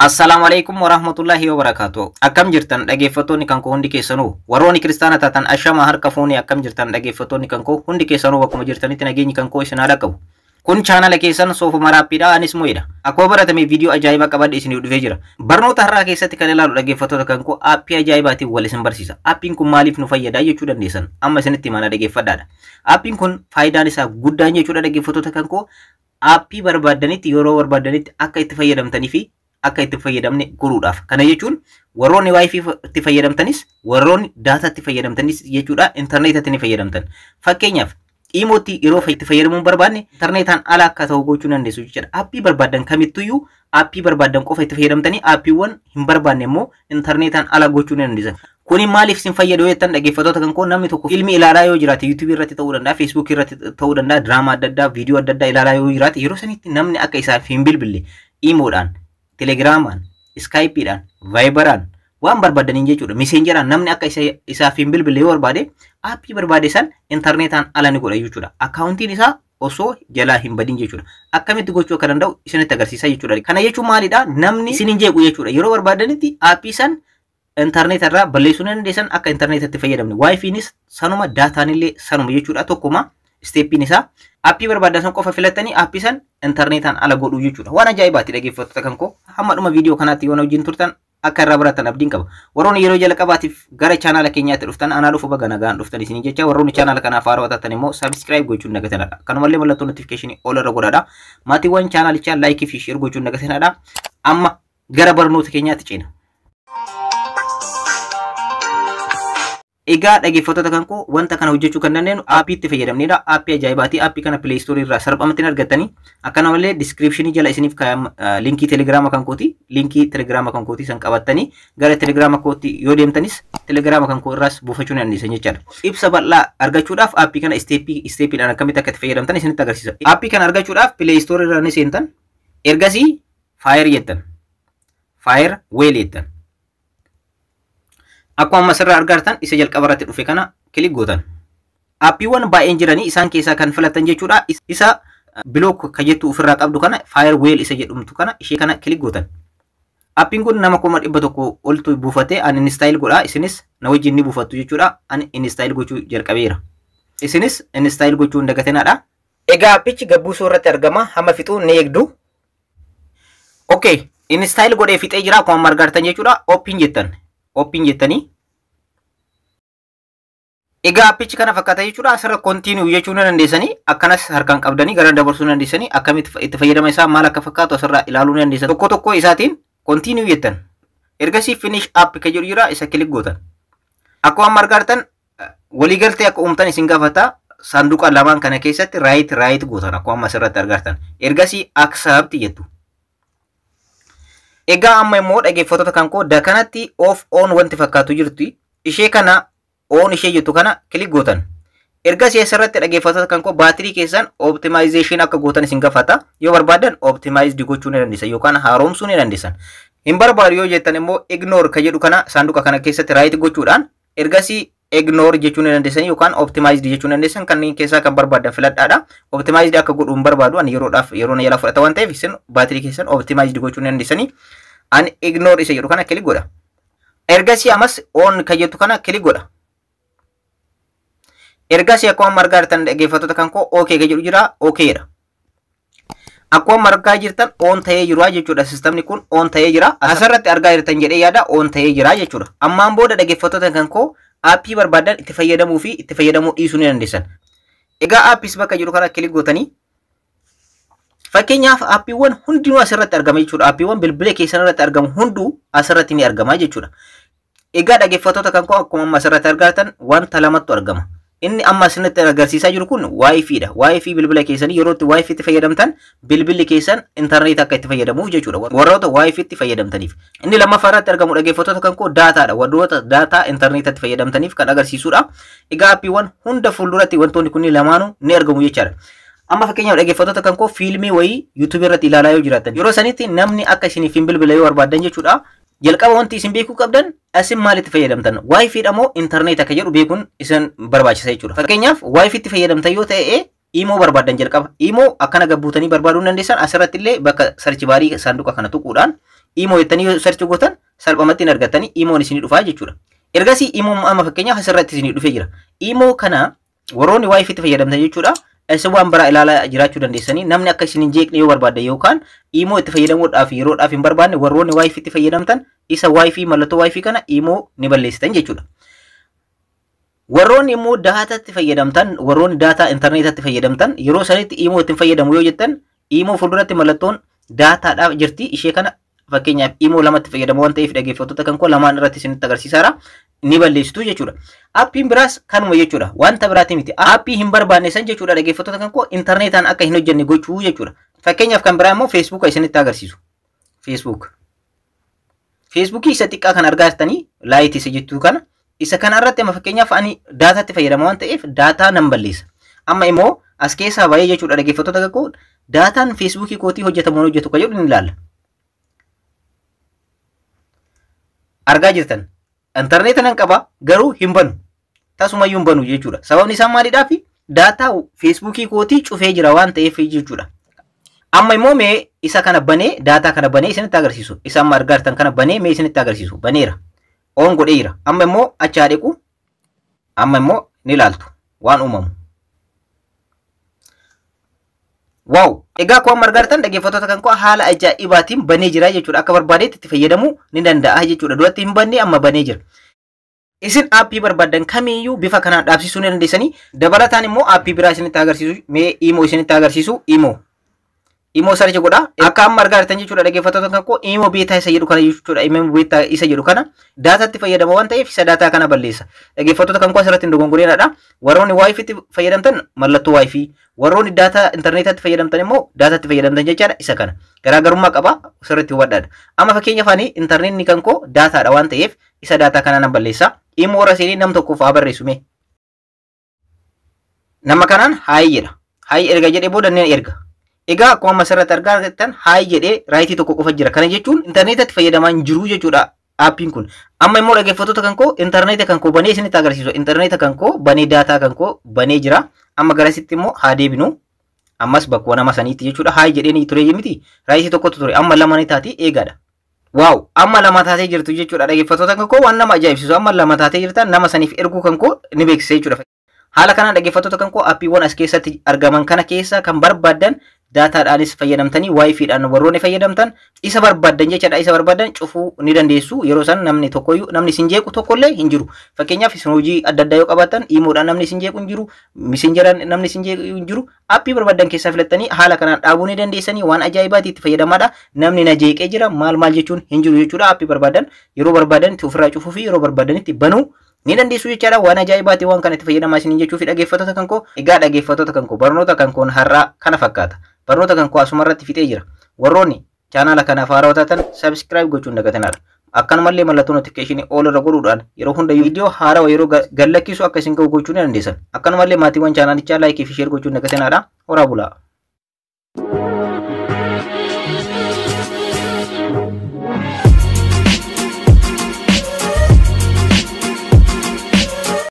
Assalaamu alaikum warahmatullahi wabarakatuh. Akkam jirtan dhaggeeffattoonni kan koo hundi keessanuu, warroonni kiristaana taatan ashama harka fuunee, akkam jirtan dhaggeeffattoonni kan koo hundi keessanuu, bakkuma jirtanitti nageenyi kan koo isin haa dhaqqabu. Kun chaanala keessan Soofuma Raappiidha, anis Mo'idha. Akkuma baratame viidiyoo ajaa'ibaa qabadhe isiniif dhufee jira. Barnoota har'aa keessatti kan ilaalu, dhaggeeffattoota kan koo, aappii ajaa'ibaatiin wal isin barsiisa. Aappiin kun maaliif nu fayyada jechuu dandeessan. Amma isinitti himaa, dhaggeeffadhaadha. Aappiin kun faayidaan isaa guddaan jechuudha, dhaggeeffattoota kan koo, aappii barbaaddanitti yeroo barbaaddanitti akka itti fayyadamtanii fi akka itti fayyadamne godhuudhaaf. Kana jechuun warroonni WiFi itti fayyadamtanis, warroonni daataa itti fayyadamtanis jechuudha, intarneetatti ni fayyadamtan. Fakkeenyaaf Imootti yeroo itti fayyadamuu hin barbaanne intarneetaan ala akka ta'u gochuu dandeessu jechuudha. Aappii barbaaddan kamittuyyuu aappii barbaaddan qofa itti fayyadamtanii aappiiwwan hin barbaanne immoo intarneetaan ala gochuu ni dandeessan. Kuni maaliif isin fayyadu jettan, dhaggeeffattoota kan koo, namni tokko filmii ilaalaa yoo jiraate, yuutuubii irratti ta'uu danda'a, feesbuukii irratti ta'uu danda'a, diraamaa adda addaa, viidiyoo adda addaa ilaalaa yoo jiraate, yeroo sanitti namni akka isaaf hin bilbille Imoodhaan, Telegiraamaan, Iskaayipiidhaan, Vaayibaraan, waan barbaadaniin jechuudha. Miseenjeraan namni akka isaaf hin bilbille yoo barbaade aappii barbaade san intarneetaan ala ni godha jechuudha. Akkaawuntiin isaa osoo jalaa hin badin jechuudha. Akkamitti gochuu akka danda'u isinitti agarsiisa jechuudha. Kana jechuun maalidha? Namni isin hin jeequ jechuudha. Yeroo barbaadanitti aappii san intarneet irraa balleessuu ni dandeessan akka intarneetatti fayyadamne. Waayifiinis sanuma, daataan illee sanuma jechuudha. Tokkuma isteeppiin isaa, aappii barbaadan san qofa filattanii aappii san intarneetaan ala godhuu jechuudha. Waan ajaa'ibaati, dhaggeeffattoota kan koo. Hamma dhuma viidiyoo kanaatti yoo na wajjin turtan akka irraa baratan abdiin qaba. Warroonni yeroo jalqabaatiif gara chaanaala keenyaatti dhuftan, anaa dhufu, baga nagaan dhuftan isinii jecha, warroonni chaanaala kanaaf haarawaa taatan immoo subscribe gochuun dagatanadha. Kanumallee mallattoo notifiikeeshinii ol irra godhadha. Maatiiwwan chaanaalichaa laayikii fi share gochuun dagatanadha. Amma gara barnoota keenyaatti ceena. Egaa dhaggeeffattoota kan koo, wanta kana hojjechuu kan dandeenyu aappii itti fayyadamnedha. Aappii ajaa'ibaati. Aappii kana Play Store irraa salphumatti argattanii, akkanumallee diskiripshinii jala isiniif linkii Telegiraama kan kooti. Linkii Telegiraama kan kooti san qabattanii gara Telegiraama kootti yoo deemtanis Telegiraama kan koo irraas buufachuu ni dandeessan jechaadha. Ibsa bal'aa argachuudhaaf aappii kana isteeppii isteeppiidhaan akkamitti akka itti fayyadamtan isinitti agarsiisa. Aappii kana argachuudhaaf Play Store irraa ni seentan. Ergasii Fire jettan. Fire Wheel jettan. Akkuma amma asirraa argartan isa jalqaba irratti dhufe kana click gootan. Aappiiwwan baay'een jiranii, isaan keessaa kan filatan jechuudha. Isa block ka jettu ofirraa qabdu kana, Firewall isa jedhamtu kana, ishee kana click gootan. Aappiin kun nama 100,000 oltu buufatee, ani install godha, isinis na wajjin ni buufattu jechuudha. Ani install gochuu jalqabeera. Isinis install gochuu hin dagatinadha. Egaa aappichi gabbuusuu irratti argama, hamma fixuu ni eegdu. Okay, install godhee fixee jira akkuma amma argartan jechuudha. Open jettan. Open jettanii. Egaa aappichi kana fakkaata jechuudha. Asirra continue jechuu ni dandeessanii. Akkanas harkaan qabdanii gara dabarsuu ni dandeessanii. Akkamitti itti fayyadama isaa maal akka fakkaatu asirraa ilaaluu ni dandeessan. Tokko tokko isaatiin continue jettan. Ergasii finish app kan jedhu jira, isa click gootan. Akkuma amma argartan waliigaltee akka uumtan isin gaafata. Saanduqa lamaan kana keessatti right right gootan akkuma amma asirratti argartan. Ergasii accept jettu. Egaa amma immoo, dhaggeeffattoota kan koo, dakanatti off on wanti fakkaatu jirti. Ishee kana on ishee jettu kana click gootan. Ergasii asirratti, dhaggeeffattoota kan koo, baatirii keessan optimization akka gootan isin gaafata. Yoo barbaadan optimized gochuu ni dandeessan yookaan haaromsuu ni dandeessan. Hin barbaadu yoo jettan immoo ignore ka jedhu kana saanduqa kana keessatti right gochuudhaan ergasii ignore jechuu ni dandeessan yookaan optimized jechuu ni dandeessan, kanneen keessaa kan barbaadan filadhaadha. Optimized akka godhu hin barbaadu ani, yeroodhaaf yeroo na jalaa fudhata waan ta'eef, isin baatirii keessan optimized gochuu ni dandeessanii. Ani ignore isa jedhu kana click godha. Ergasii amas on ka jettu kana click godha. Ergasii akkuma amma argaa jirtan, dhaggeeffattoota kan koo, OK ka jedhu jira, OK dha. Akkuma amma argaa jirtan on ta'ee jiru jechuudha. Sistemni kun on ta'ee jira. Asirratti argaa jirtan jedhee yaada, on ta'ee jira jechuudha. Ammaan booda, dhaggeeffattoota kan koo, aappii barbaadan itti fayyadamuu fi itti fayyadamuu dhiisuu ni dandeessan. Egaa apps bakka jiru kana click gootanii, fakkeenyaaf aappiiwwan hundinuu asirratti argama jechuudha. Aappiiwwan bilbila keessan irratti argamu hunduu asirratti ni argama jechuudha. Egaa dhaggeeffattoota kan koo, akkuma amma asirratti argatan wanta lamatu argama. Inni amma asirratti agarsiisaa jiru kun WiFi dha. WiFi bilbila keessanii yeroo itti WiFi itti fayyadamtan bilbilli keessan intarneet akka itti fayyadamuuf jechuudha. Warroota WiFi itti fayyadamtaniif. Inni lammaffaa irratti argamu, dhaggeeffattoota kan koo, daataadha. Warroota daataa intarneetatti fayyadamtaniif kan agarsiisudha. Egaa aappiiwwan hunda fuulduratti wantoonni kunniin lamaanuu ni argamu jechaadha. Amma fakkeenyaaf, dhaggeeffattoota kan koo, fiilmii wayii yuutuubii irratti ilaalaa yoo jiraattan, yeroo sanitti namni akka isiniif hin bilbile yoo barbaadan jechuudha. Jalqaba wanti isin beekuu qabdan isin maalitti fayyadamtan? WiFi dha moo intarneet akka jedhu beekuun isin barbaachisa jechuudha. Fakkeenyaaf WiFi itti fayyadamtan yoo ta'e Imoo barbaadan jalqaba. Imoo akkana gabbuutanii barbaaduu dandeessan, asirratti illee bakka search baarii saanduqa kana tuquudhaan Imo jettanii yoo search gootan salphumatti hin argattanii, Imoon isinii dhufaa jechuudha. Ergasii Imoon amma fakkeenyaaf asirratti isinii dhufee jira. Imo kana warroonni WiFitti fayyadamtan jechuudha. Isin waan biraa ilaalaa jiraachuu dandeessanii, namni akka isin hin jeeqne yoo barbaadde yookaan Imo itti fayyadamuudhaaf yeroodhaaf hin barbaanne, warroonni WiFitti fayyadamtan isa WiFi, mallattoo WiFi kana Imo ni balleessitan jechuudha. Warroonni immoo daataatti fayyadamtan, warroonni daataa intarneetatti fayyadamtan, yeroo sanitti Imo ittiin fayyadamu yoo jettan, Imo fuulduratti mallattoon daataadhaaf jirti. Ishee kana fakkeenyaaf Imo lamatti fayyadamu waan ta'eef, dhaggeeffattoota kan koo, lamaan irratti isinitti agarsiisaara, ni balleessitu jechuudha. Appiin biraas kanuma jechuudha. Wanta biraati miti. Aappii hin barbaanne san jechuudha, dhaggeeffattoota kan koo, intarneetaan akka hin hojjenne gochuu jechuudha. Fakkeenyaaf kan biraa immoo Feesbuuka isinitti agarsiisu. Facebook. Feesbuukii isa xiqqaa kan argaa jirtanii, Lite isa jettuu kana, isa kana irratti amma fakkeenyaaf ani daataatti fayyadama waan ta'eef daataa nan balleessa. Amma immoo as keessaa bahee jechuudha, dhaggeeffattoota kan koo, daataan Feesbuukii kootii hojjetamu hojjetu kan jedhu ni ilaalla. Argaa jirtan, intarneeta nan qaba garuu hin banu. Tasumayyuu hin banu jechuudha. Sababni isaa maalidhaa? Fi daataa Feesbuukii kootii cufee jira waan ta'eef jechuudha. Amma immoo mee isa kana banee, daataa kana banee isinitti agarsiisu. Isa amma argaa jirtan kana banee mee isinitti agarsiisu. Baneera. On godhee jira. Amma immoo achi haa dhiqu. Amma immoo ni ilaaltu waan uumamu. Wow! Egaa akkuma amma argaa jirtan, dhaggeeffattoota kan koo, haala ajaa'ibaatiin banee jira jechuudha. Akka barbaadetti itti fayyadamuu ni danda'a jechuudha. Duratti hin banne, amma banee jira. Isin aappii barbaaddan kamiiyyuu bifa kanaan dhaabsisuu ni dandeessanii. Dabalataan immoo aappii biraa isinitti agarsiisu. Mee Imo isinitti agarsiisu. Imo. Imo search godha. Akka amma argaa jirtan jechuudha, dhaggeeffattoota kan koo, Imo Beta isa jedhu kana jechuudha. Imo Beta isa jedhu kana daataatti fayyadama waan ta'eef isa daataa kana balleessa. Dhaggeeffattoota kan koo, asirratti hin dogongoreenadha. Warroonni WiFitti fayyadamtan mallattoo WiFi. Warroonni daataa intarneetaatti fayyadamtan immoo daataatti fayyadamtan jechaadha isa kana. Garaagarummaa qaba, sirriitti hubadhaadha. Amma fakkeenyaaf ani intarneetni kan koo daataadha waan ta'eef isa daataa kana nan balleessa. Imo irra seenee nam tokkoof haa barreessu mee. Nama kanaan "Hi" jedha. "Hi" erga jedhee booda ni erga. Egaa akkuma amma asirratti argaa jirtan, "Hi" jedhee raayitii tokko qofa jira. Kana jechuun intarneetatti fayyadamaa hin jiru jechuudha aappiin kun. Amma immoo, dhaggeeffattoota kan koo, intarneeta kan koo banee isinitti agarsiisu. Intarneeta kan koo banee, daataa kan koo banee jira. Amma garasitti immoo haa deebinu. Ammas bakkuma nama saniitti jechuudha. "Hi" jedhee ni ture miti. Raayitii tokkotu ture. Amma lama ni taati, eegaadha. Wow! Amma lama taatee jirtu jechuudha, dhaggeeffattoota kan koo, waan nama ajaa'ibsiisu, amma lama taatee jirtan, nama saniif erguu kan koo ni beeksisa jechuudha. Haala kanaan, dhaggeeffattoota kan koo, aappiiwwan as keessatti argaman kana keessa kan barbaaddan daataadhaanis fayyadamtanii, WiFiidhaan warroonni fayyadamtan, isa barbaaddan jechaadha, isa barbaaddan cufuu ni dandeessu. Yeroo san namni tokkoyyuu, namni isin jeequ tokkollee hin jiru. Fakkeenyaaf isin hojii adda addaa yoo qabaattan, Imoodhaan namni isin jeequ hin jiru, Messengeraan namni isin jeequ hin jiru. Aappii barbaaddan keessaa filattanii haala kanaan dhaabuu ni dandeessanii. Waan ajaa'ibaati, itti fayyadamaadha. Namni na jeeqee jira maal maal jechuun hin jiru jechuudha. Aappii barbaadan yeroo barbaadanitti ofirraa cufuu fi yeroo barbaadanitti banuu ni dandeessu jechaadha. Waan ajaa'ibaati, waan kana itti fayyadamaa isiniin jechuu fi dhaggeeffattoota kan koo. Egaa dhaggeeffattoota kan koo, barnoota kan koon har'aa kana fakkaata. Barnoota kan koo asumarratti fixee jira. Warroonni chaanaala kanaaf haarawaa taatan subscribe gochuun dagatinaadha. Akkanumallee mallattoo notification all irra godhuudhaan yeroo hunda viidiyoo haarawaa yeroo gallakkisu akka isin ga'u gochuu ni dandeessan. Akkanumallee maatiiwwan chaanaalichaa like fi share gochuun dagatinaadha. Horaa bulaa.